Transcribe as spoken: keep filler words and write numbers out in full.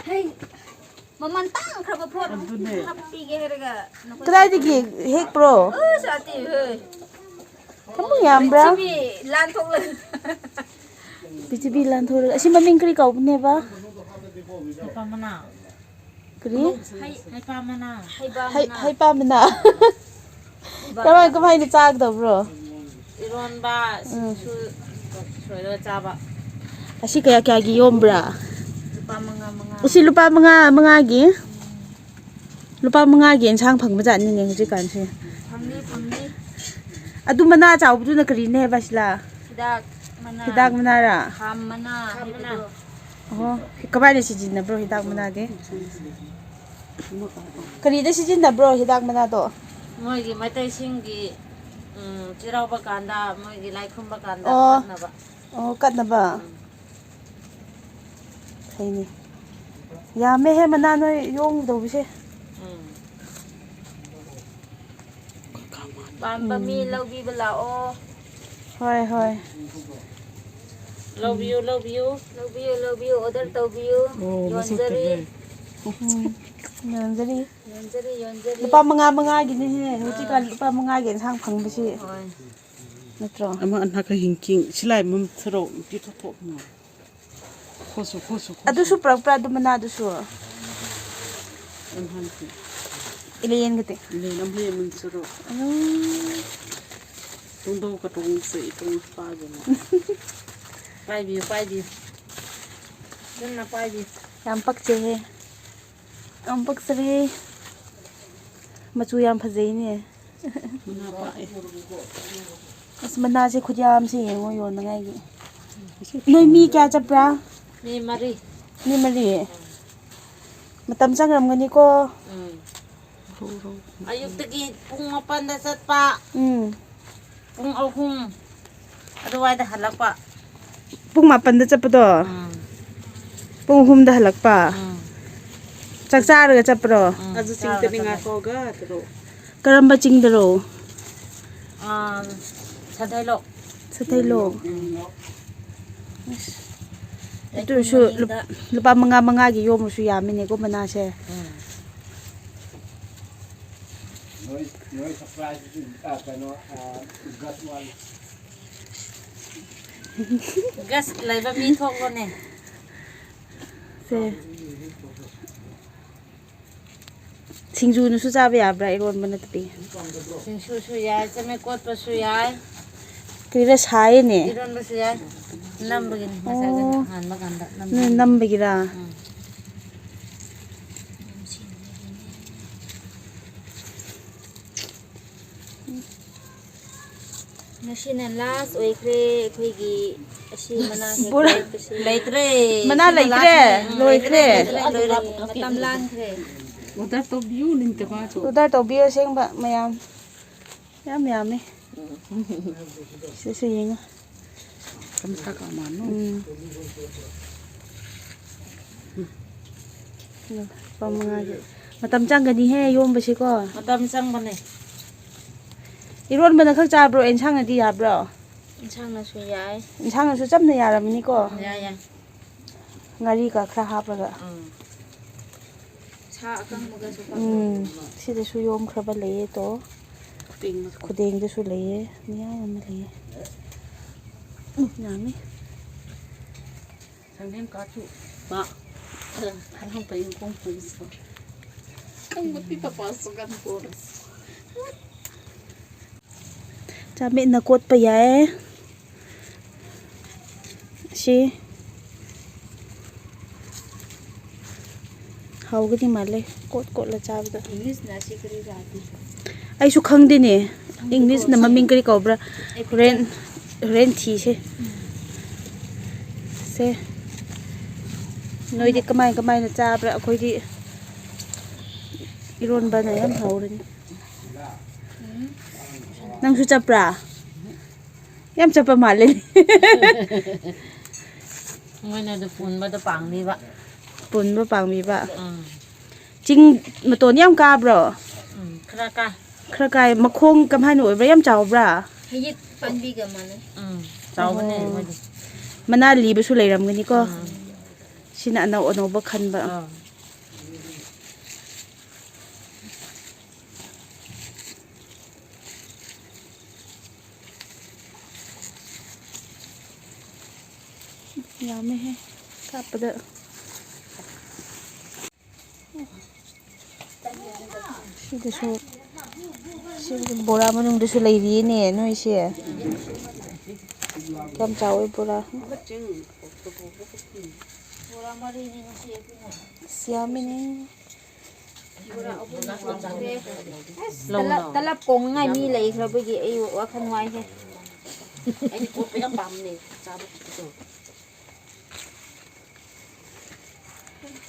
ꯍꯩ, ꯃꯃꯜ ꯇꯥꯡꯈ꯭ꯔꯕ ꯄꯣꯠ ꯑꯗꯨꯅꯦ꯫ ꯍꯥꯞꯄꯤꯒꯦ ꯍꯥꯏꯔꯒ ꯅꯈꯣꯏ ꯀꯗꯥꯏꯗꯒꯤ ꯍꯦꯛꯄ꯭ꯔꯣ? ꯑꯁ, ꯑꯇꯤ, ꯍꯣꯏ꯫ ꯊꯃꯨꯡ ꯌꯥꯝꯕ꯭ꯔꯥ? ꯄ꯭ꯔꯤꯊꯤꯕꯤ ꯂꯥꯟꯊꯣꯛꯂꯒ꯫ ꯄ꯭ꯔꯤꯊꯤꯕꯤ ꯂꯥꯟꯊꯣꯛꯂꯒ꯫ ꯑꯁꯤ ꯃꯃꯤꯡ ꯀꯔꯤ ꯀꯧꯕꯅꯦꯕ? ꯂꯨꯄꯥ ꯃꯅꯥ꯫ ꯀꯔꯤ? ꯍꯩ-, ꯍꯩꯄꯥ ꯃꯅꯥ꯫ ꯍꯩꯕꯥ ꯍꯩ-, ꯃꯅꯥ꯫ ꯍꯩꯄꯥ ꯃꯅꯥ꯫ ꯍꯩꯕꯥ ꯀꯃꯥꯏ, ꯃꯅꯥ꯫ ꯀꯃꯥꯏꯅ ꯆꯥꯒꯗꯕ꯭ꯔꯣ? ꯏꯔꯣꯟꯕ, ꯎꯝ꯫ ꯁꯤꯡꯖꯨ ꯁꯣꯏꯔꯒ ꯆꯥꯕ꯫ ꯑꯁꯤ ꯀꯌꯥ ꯀꯌꯥꯒꯤ ꯌꯣꯟꯕ꯭ꯔꯥ? ꯂꯨꯄꯥ ꯃꯉꯥ, ꯃꯉꯥ꯫ ꯑꯁꯤ ꯂꯨꯄꯥ ꯃꯉꯥ, ꯃꯉꯥꯒꯤ? ꯂꯨꯄꯥ ꯃꯉꯥꯒꯤ ꯏꯟꯁꯥꯡ ꯐꯪꯕ ꯖꯥꯠꯅꯤꯅꯦ ꯍꯧꯖꯤꯛꯀꯥꯟꯁꯦ꯫ ꯐꯪꯅꯤ, ꯐꯪꯅꯤ꯫ ꯑꯗꯨ ꯃꯅꯥ ꯆꯥꯎꯕꯗꯨꯅ ꯀꯔꯤꯅꯦꯕ, ꯁꯤꯂꯥ? ꯍꯤꯗꯥꯛ ꯃꯅꯥ꯫ ꯍꯤꯗꯥꯛ ꯃꯅꯥꯔꯥ? ꯈꯥꯝ ꯃꯅꯥ ꯈꯥꯝ ꯃꯅꯥ꯫ ꯍꯥꯏꯕꯗꯣ꯫ ꯑꯣꯍꯣ, ꯀꯃꯥꯏꯅ ꯁꯤꯖꯤꯟꯅꯕ꯭ꯔꯣ ꯍꯤꯗꯥꯛ ꯃꯅꯥꯗꯤ? ꯀꯔꯤꯗ ꯁꯤꯖꯤꯟꯅꯕ꯭ꯔꯣ ꯍꯤꯗꯥꯛ ꯃꯅꯥꯗꯣ? ꯃꯣꯏꯒꯤ ꯃꯩꯇꯩꯁꯤꯡꯒꯤ, ꯎꯝ, ꯆꯩꯔꯥꯎꯕ ꯀꯥꯟꯗ, ꯃꯣꯏꯒꯤ ꯂꯥꯏ ꯈꯨꯔꯨꯝꯕ ꯀꯥꯟꯗ ꯑꯣ꯫ ꯀꯠꯅꯕ꯫ ꯑꯣ, ꯀꯠꯅꯕ? ꯎꯝ꯫ ꯐꯩꯅꯦ꯫ ꯌꯥꯝꯃꯦꯍꯦ ꯃꯅꯥ ꯅꯣꯏ ꯌꯣꯡꯒꯗꯧꯕꯁꯦ꯫ ꯎꯝ꯫ ꯄꯥꯝꯕ ꯃꯤ ꯎꯝ꯫ ꯂꯧꯕꯤꯕ ꯂꯥꯛꯑꯣ꯫ ꯍꯣꯏ, ꯍꯣꯏ꯫ ꯂꯧꯕꯤꯌꯨ, ꯂꯧꯕꯤꯌꯨ꯫ ꯂꯧꯕꯤꯌꯨ, ꯂꯧꯕꯤꯌꯨ, order ꯇꯧꯕꯤꯌꯨ꯫ ꯑꯣ, ꯃꯁꯛꯇꯨꯗꯤ꯫ ꯌꯣꯟꯖꯔꯤ꯫ ꯎꯝ, ꯌꯣꯟꯖꯔꯤ꯫ ꯌꯣꯟꯖꯔꯤ, ꯌꯣꯟꯖꯔꯤ꯫ ꯂꯨꯄꯥ ꯃꯉꯥ ꯃꯉꯥꯒꯤꯅꯦꯍꯦ, ꯍꯧꯖꯤꯛꯀꯥꯟ ꯑꯥ꯫ ꯂꯨꯄꯥ ꯃꯉꯥꯒꯤ ꯏꯟꯁꯥꯡ ꯐꯪꯕꯁꯤ꯫ ꯍꯣꯏ꯫ ꯅꯠꯇ꯭ꯔꯣ? ꯑꯃ ꯑꯅꯥꯀ ꯍꯤꯡꯀꯤꯡ, ꯁꯤꯂꯥꯏ ꯃꯝ ꯊꯔꯣ, ꯅꯨꯄꯤ ꯊꯣꯛ ꯊꯣꯛ ꯃ꯫ ꯈꯣꯠꯁꯨ, ꯈꯣꯠꯁꯨ, ꯈꯣꯠꯁꯨ꯫ ꯑꯗꯨꯁꯨ ꯄꯨꯔꯛꯄ꯭ꯔꯥ, ꯑꯗꯨ ꯃꯅꯥꯗꯨꯁꯨ? ꯌꯥꯝ ꯍꯟꯈꯤ꯫ ꯏꯂꯦꯟꯒꯗꯤ? ꯏꯂꯦꯟ ꯑꯃ ꯂꯩꯔꯝꯃꯤ ꯁꯔꯣ꯫ ꯎꯝ꯫ ꯇꯨꯡꯗꯧ ꯀꯇꯣꯡ ꯁꯦ ꯏꯇꯣꯡ ꯄꯥꯏꯕꯅ꯫ ꯄꯥꯏꯕꯤꯌꯨ, ꯄꯥꯏꯕꯤꯌꯨ꯫ ꯀꯟꯅ ꯄꯥꯏꯕꯤꯌꯨ꯫ ꯌꯥꯝ ꯄꯛꯆꯩꯍꯦ꯫ ꯌꯥꯝ ꯄꯛꯆꯔꯦ꯫ ꯃꯆꯨ ꯌꯥꯝ ꯐꯖꯩꯅꯦ꯫ ꯃꯅꯥ ꯄꯥꯛꯑꯦ꯫ ꯑꯁ, ꯃꯅꯥꯁꯦ ꯈꯨꯌꯥꯝꯁꯦ ꯌꯦꯡꯉꯣ, ꯌꯣꯟꯅꯉꯥꯏꯒꯤ꯫ ꯅꯣꯏ ꯃꯤ ꯀꯌꯥ ꯆꯠꯄ꯭ꯔꯥ? ꯃꯤ ꯃꯔꯤ꯫ ꯃꯤ ꯃꯔꯤ? ꯃꯇꯝ ꯆꯪꯔꯝꯒꯅꯤꯀꯣ? ꯎꯝ꯫ ꯑꯌꯨꯛꯇꯒꯤ ꯄꯨꯡ ꯃꯥꯄꯟꯗ ꯆꯠꯄ꯫ ꯎꯝ꯫ ꯄꯨꯡ ꯑꯍꯨꯝ ꯑꯗꯨꯋꯥꯏꯗ ꯍꯜꯂꯛꯄ꯫ ꯄꯨꯡ ꯃꯥꯄꯟꯗ ꯆꯠꯄꯗꯣ? ꯎꯝ꯫ ꯄꯨꯡ ꯑꯍꯨꯝꯗ ꯍꯜꯂꯛꯄ? ꯎꯝ꯫ ꯆꯥꯛ ꯆꯥꯔꯒ ꯆꯠꯄ꯭ꯔꯣ? ꯎꯝ, ꯑꯗꯨ ꯆꯤꯡ ꯆꯥꯔꯒ ꯀꯅꯤ ꯆꯠꯂꯦ꯫ ꯉꯥꯏꯈꯣꯒ ꯇꯔꯨꯛ꯫ ꯀꯔꯝꯕ ꯆꯤꯡꯗꯔꯣ? ꯑꯥ, ꯁꯥꯊꯩꯂꯣꯛ꯫ ꯁꯥꯊꯩꯂꯣꯛ꯫ ꯎꯝ꯫ ꯑꯁ꯫ ꯑꯗꯨ ꯑꯣꯏꯔꯁꯨ ꯂꯨꯞ-, ꯂꯨꯄꯥ ꯃꯉꯥ ꯃꯉꯥꯒꯤ ꯌꯣꯝꯃꯁꯨ ꯌꯥꯝꯃꯤꯅꯦꯀꯣ ꯃꯅꯥꯁꯦ꯫ ꯎꯝ꯫ ꯅꯣꯏ, ꯅꯣꯏ ꯁꯞꯄ꯭ꯂꯥꯏꯗꯨꯁꯨ, ꯑ, ꯀꯩꯅꯣ, ꯑ, ꯒꯁ ꯋꯥꯂꯤ꯫ ꯒꯁ ꯂꯩꯕ ꯃꯤ ꯊꯣꯛꯂꯣꯅꯦ꯫ ꯁꯦ꯫ ꯁꯤꯡꯖꯨꯅꯁꯨ ꯆꯥꯕ ꯌꯥꯕ꯭ꯔꯥ, ꯏꯔꯣꯟꯕ ꯅꯠꯇꯕꯤ? ꯁꯤꯡꯖꯨꯁꯨ ꯌꯥꯏ, ꯆꯃꯦ ꯀꯣꯠꯄꯁꯨ ꯌꯥꯏ꯫ ꯀꯔꯤꯔ ꯁꯥꯏꯅꯦ꯫ ꯏꯔꯣꯟꯕꯁꯨ ꯌꯥꯏ꯫ ꯅꯝꯕꯒꯤꯅꯤ, ꯉꯁꯥꯏꯒꯤꯅ ꯑꯣ꯫ ꯑꯍꯥꯟꯕ ꯀꯥꯟꯗ ꯅꯝꯕꯒꯤꯅꯤ꯫ ꯅꯣꯏ ꯅꯝꯕꯒꯤꯔꯥ? ꯎꯝ꯫ ꯉꯁꯤꯅ ꯂꯥꯁ ꯑꯣꯏꯈ꯭ꯔꯦ ꯑꯩꯈꯣꯏꯒꯤ ꯑꯁꯤ ꯃꯅꯥ ꯕꯣꯔꯥ ꯍꯦꯛꯄꯁꯦ꯫ ꯂꯩꯇ꯭ꯔꯦ꯫ ꯃꯅꯥ ꯁꯤꯅ ꯂꯩꯇ꯭ꯔꯦ? ꯂꯥꯁꯅꯦ꯫ ꯎꯝ, ꯂꯣꯏꯈ꯭ꯔꯦ? ꯂꯩꯇ꯭ꯔꯦ, ꯂꯣꯏꯔꯦ꯫ ꯃꯇꯝ ꯂꯥꯟꯈ꯭ꯔꯦ꯫ ꯑꯣꯔꯗꯔ ꯇꯧꯕꯤꯌꯨ, ꯅꯤꯡꯇ ꯃꯥꯁꯨ꯫ ꯑꯣꯔꯗꯔ ꯇꯧꯕꯤꯌꯨ ꯑꯁꯦꯡꯕ ꯃꯌꯥꯝ꯫ ꯌꯥꯝ ꯌꯥꯝꯃꯦ꯫ ꯁꯤꯁꯨ ꯌꯦꯡꯉꯣ꯫ ꯀꯝꯁꯥ ꯀꯃꯥꯟꯅꯣ? ꯎꯝ꯫ ꯂꯨꯄꯥ ꯃꯉꯥꯒꯤ꯫ ꯃꯇꯝ ꯆꯪꯒꯅꯤꯍꯦ ꯌꯣꯝꯕꯁꯤꯀꯣ꯫ ꯃꯇꯝ ꯆꯪꯕꯅꯦ꯫ ꯏꯔꯣꯟꯕꯅ ꯈꯛ ꯆꯥꯕ꯭ꯔꯣ? ꯑꯦꯟꯁꯥꯡꯅꯗꯤ ꯌꯥꯕ꯭ꯔꯣ? ꯏꯟꯁꯥꯡꯅꯁꯨ ꯌꯥꯏ꯫ ꯏꯟꯁꯥꯡꯅꯁꯨ ꯆꯝꯅ ꯌꯥꯔꯝꯃꯅꯤꯀꯣ? ꯌꯥꯏ, ꯌꯥꯏ꯫ ꯉꯥꯔꯤꯒ ꯈꯔ ꯍꯥꯞꯄꯒ꯫ ꯎꯝ꯫ ꯁꯥ ꯑꯀꯪꯕꯒꯁꯨ ꯍꯥꯞꯄ꯫ ꯎꯝ꯫ ꯁꯤꯗꯁꯨ ꯌꯣꯝꯈ꯭ꯔꯕ ꯂꯩꯌꯦ ꯇꯣ꯫ ꯈꯨꯗꯦꯡꯗꯁꯨ꯫ ꯈꯨꯗꯦꯡꯗꯁꯨ ꯂꯩꯌꯦ꯫ ꯃꯌꯥꯝ ꯑꯃ ꯂꯩꯌꯦ꯫ ꯎꯝ, ꯌꯥꯝꯃꯤ꯫ ꯁꯪꯂꯦꯟ ꯀꯥꯁꯨ ꯃꯥ ꯍꯔꯥꯎꯕ ꯏꯪꯈꯣꯡ ꯈꯣꯡꯁꯨ ꯈꯪꯕ ꯄꯤ ꯄꯄꯥꯁꯨ ꯀꯟ ꯄꯣꯔꯁ꯫ ꯆꯥꯃꯤꯠꯅ ꯀꯣꯠꯄ ꯌꯥꯏ꯫ ꯁꯤ ꯍꯥꯎꯒꯗꯤ ꯃꯥꯜꯂꯦ, ꯀꯣꯠ ꯀꯣꯠꯂ ꯆꯥꯕꯗ꯫ ꯏꯪꯂꯤꯁꯅ ꯁꯤ ꯀꯔꯤ ꯔꯥꯗꯤ? ꯑꯩꯁꯨ ꯈꯪꯗꯦꯅꯦ, ꯈꯪꯗꯦꯀꯣ, ꯏꯪꯂꯤꯁꯅ ꯁꯤ ꯃꯃꯤꯡ ꯀꯔꯤ ꯀꯧꯕ꯭ꯔꯥ? ꯑꯩ ꯍꯣꯔꯦꯟ, ꯍꯣꯔꯦꯟ ꯊꯤꯁꯦ꯫ ꯎꯝ꯫ ꯁꯦ, ꯅꯣꯏꯗꯤ ꯀꯃꯥꯏ ꯀꯃꯥꯏꯅ ꯆꯥꯕ꯭ꯔꯥ? ꯑꯩꯈꯣꯏꯗꯤ ꯏꯔꯣꯟꯕꯅ ꯌꯥꯝ ꯍꯥꯎꯔꯅꯤ꯫ ꯎꯝ꯫ ꯅꯪꯁꯨ ꯆꯠꯄ꯭ꯔꯥ? ꯌꯥꯝ ꯆꯠꯄ ꯃꯥꯜꯂꯦ꯫ ꯃꯣꯏꯅ ꯑꯗꯨ ꯄꯨꯟꯕꯗꯣ ꯄꯥꯝꯕꯤꯕ꯫ ꯄꯨꯟꯕ ꯄꯥꯝꯕꯤꯕ꯫ ꯎꯝ꯫ ꯆꯤꯡ ꯃꯇꯣꯟ ꯌꯥꯝ ꯀꯥꯕ꯭ꯔꯣ? ꯎꯝ, ꯈꯔ ꯀꯥ꯫ ꯈꯔ ꯀꯥꯏ꯫ ꯃꯈꯣꯡ ꯀꯃꯥꯏꯅ ꯑꯣꯏꯕ꯭ꯔꯥ? ꯌꯥꯝ ꯆꯥꯎꯕ꯭ꯔꯥ? ꯍꯌꯦꯠ ꯄꯥꯝꯕꯤꯒ ꯃꯥꯟꯅꯩ꯫ ꯎꯝ, ꯆꯥꯎꯕꯅꯦ ꯑꯣ꯫ ꯃꯣꯏꯗꯤ꯫ ꯃꯅꯥ ꯂꯤꯕꯁꯨ ꯂꯩꯔꯝꯒꯅꯤꯀꯣ꯫ ꯑꯥ꯫ ꯁꯤꯅ ꯑꯅꯧ ꯑꯅꯧꯕ ꯈꯟꯕ꯫ ꯑꯥ꯫ ꯌꯥꯝꯃꯦꯍꯦ ꯀꯥꯞꯄꯗ꯫ ꯁꯤꯗꯁꯨ, ꯁꯤ ꯕꯣꯔꯥ ꯃꯅꯨꯡꯗꯁꯨ ꯂꯩꯔꯤꯅꯦ ꯅꯣꯏꯁꯦ꯫ ꯌꯥꯝ ꯆꯥꯎꯋꯦ ꯕꯣꯔꯥ꯫ ꯑꯁ, ꯌꯥꯝꯃꯤꯅꯦ꯫ ꯑꯁ, ꯇꯂꯞ, ꯇꯂꯞ ꯀꯣꯡꯅꯉꯥꯏ ꯃꯤ ꯂꯩꯈ꯭ꯔꯕꯒꯤ ꯑꯩ ꯋꯥꯈꯜ ꯅꯨꯡꯉꯥꯏꯍꯦ꯫ ꯑꯩꯗꯤ ꯄꯣꯠꯇꯣ ꯌꯥꯝ ꯄꯥꯝꯅꯦ, ꯆꯥꯕ ꯈꯣꯠꯄꯗꯣ꯫